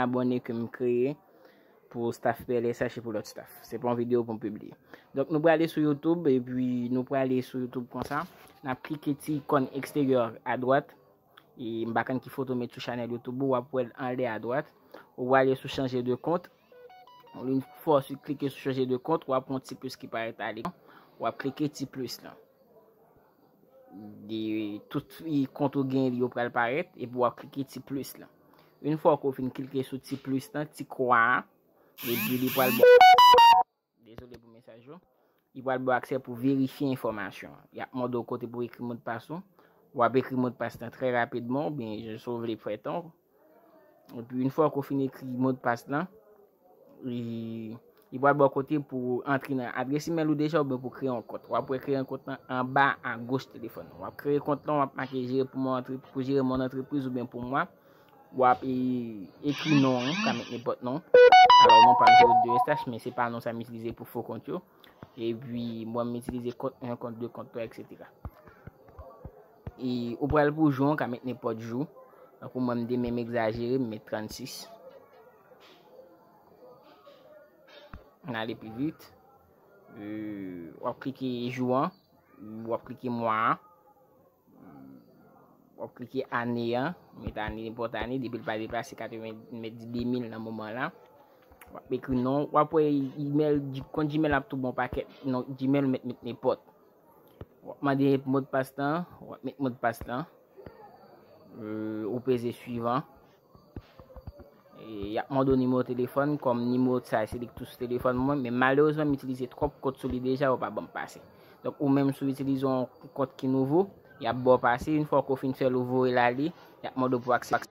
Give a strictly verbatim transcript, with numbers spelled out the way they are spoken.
abòne ke m kreye pou staff P L S H e pou lòt staff. Se pa yon videyo pou m pibliye. Donk, nou prale sou YouTube, epi nou prale sou YouTube konsa. N ap klike ti ikòn eksteryè adwat. E m pa konn ki foto m met sou chanèl YouTube ou, w ap wè l anlè adwat. Ou prale sou chanje de kont. Yon fwa w klike sou chanje de kont, w ap wè yon ti plis ki parèt ale. W ap klike ti plis lan. Tout kont ou gen, yo pral parèt, epi w ap klike ti plis lan. Yon fwa ke w fin klike sou ti plis lan, ti kwa a, epi li pral ba w, dezole pou mesaj yo, li pral ba w aksè pou verifye enfòmasyon. Y ap mande w kote pou ekri modpas ou. W ap ekri modpas lan trè rapidman, oubyen jan w vle fè tan. Epi, yon fwa ke w fin ekri modpas lan, li, li pral ba w kote pou antre nan adrès imèl ou deja oubyen pou kreye yon kont. W ap wè kreye yon kont lan anba agoch telefòn ou. W ap kreye kont lan, w ap make jere pou mon antre-, pou jere mon antrepriz oubyen pou mwa. W ap e, ekri non ou, ka met nenpòt non. Alò, non pa m se Rodrigue Eustache, men se pa non sa m itilize pou fo kont yo. Epi, mwen, m itilize kont en, kont de, kont twa, etsetera. E ou pral pou jou an, ka met nenpòt jou. Tankou mwen, m demen, m egzajere, m met trannsis. N ale pi vit. E, w ap klike jou an, w ap klike mwa an, w ap klike ane an, met ane, nenpòt ane, depi l pa depase katreven, met di de mil nan moman la. W ap ekri non, w ap wè imèl, kont Gmail ap tou bon pakèt. Non, Gmail ou met, met nenpòt. W ap mande modpas lan, w ap met modpas lan. E, ou peze suivan. E, y ap mande w nimewo telefòn, kòm nimewo sa se li k tou sou telefòn mwen, men malerezman m itilize twòp kont sou li deja, yo pa ban m pase. Donk, ou menm si w itilize yon kont ki nouvo, y ap ba w pase, yon fwa ke w fin fè l, ou voye l ale, y ap mande w pou aksè.